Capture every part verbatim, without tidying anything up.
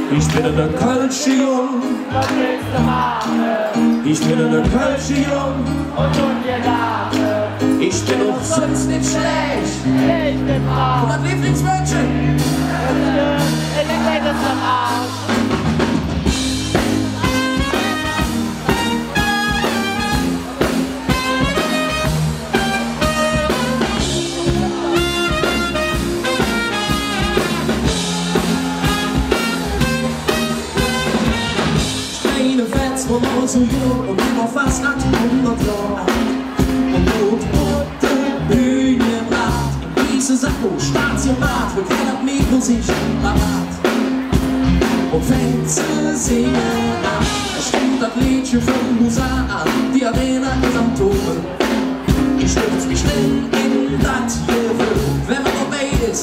Ich ben ene kölsche Jung. Wat wells do maache? Ich ben ene kölsche Jung. Un do der Dame. Ich ben och söns nit schlääch. Ich ben brav. Un dat Leevlingsmäädche? Äh, ich weiß et nit. Kleine Fetz vun neunzehn Johr un üvver fass an hundert Johr. Un dort op der Bühn gebraht, im wieße Sakko, Staatsgewand, vun Köln Musik parat. Un fängk ze singe aan. Do stemmp dat Leedche vum Hussar aan, die Arena es am Tobbe. Ich stürz mich eren en dat Geföhl, wann mer dobei es,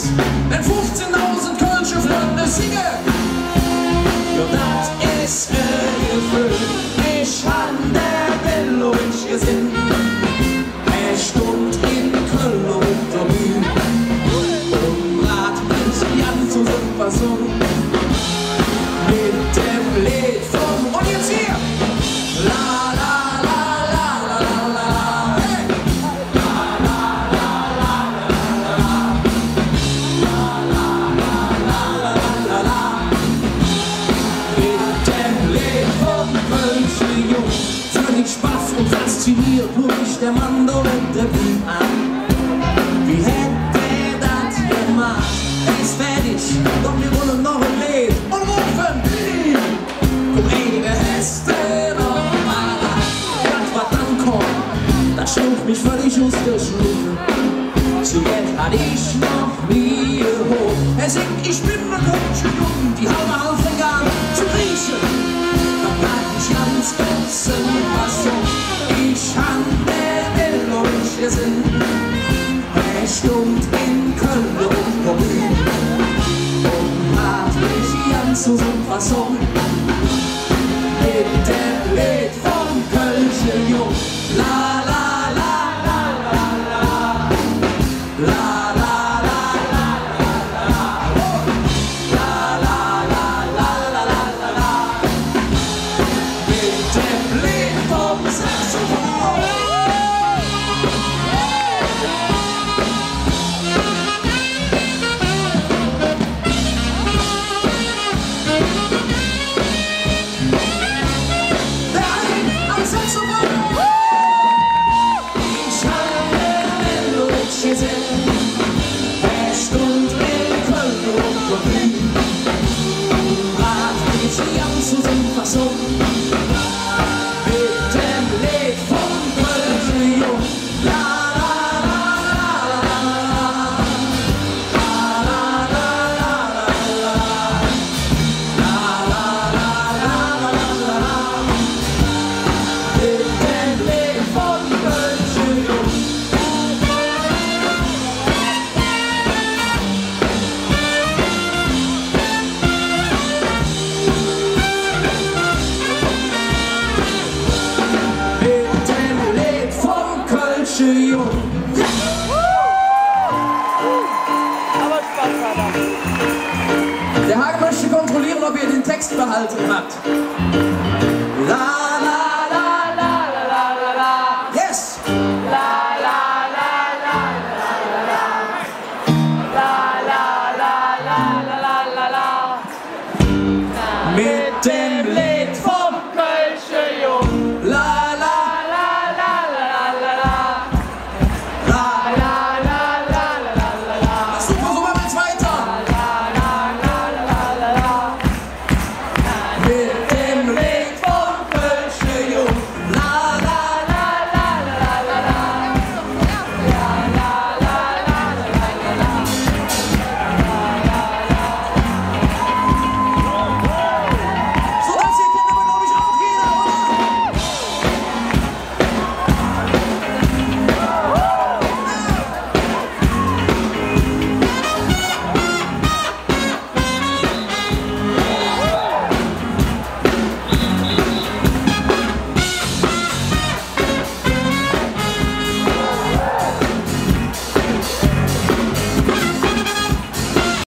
wann fuffzehndausend kölsche Fründe singe. Jo, dat es e Geföhl. Ich han der Bello nit gesinn. Hä stundt en Kölle op der Bühn un braht mich ganz us dem Fasson met dem Leed vum, un jetz hee! La, la, la, la, hey! La, la, la, la, la, la, la, la. Met dem Leed vum kölsche Jung. Völlig baff un fasziniert luur mich der Mann do op der Bühn aan. Wie hät dä dat gemaht? Hä es fäädig, doch mer wolle noch e Leed. Un rofe: Willi, kumm, eine Heste noch mal. Dat, wat dann kom, dat schluch mich völlig us der Schuh. Su jet hatt ich noch nie gehoot. Hä singk: Ich ben ene kölsche Jung, die Haue halv vegan, ze grieche, dat pack ich ganz us dem Fasson. Ich han der Bello nit gesinn. Hä stundt en Kölle op der Bühn un braht mich ganz us dem Fasson met dem Leed vum kölsche Jung. La, la, la, la, la, la. La, la, la, la, la, la, la. La, la, la, la, la, la, la, la. Met dem Leed vum Saxophon. Der Hein am Saxophon. Ich han der Bello nit gesinn. Hä stundt en Kölle op der Bühn un braht mich ganz us dem Fasson met dem Leed vum kölsche Jung. Met dem Leed vum kölsche Jung. Ävver Spass hät dat. Der Hage möchte kontrollieren, ob ihr den Text behalten habt. La,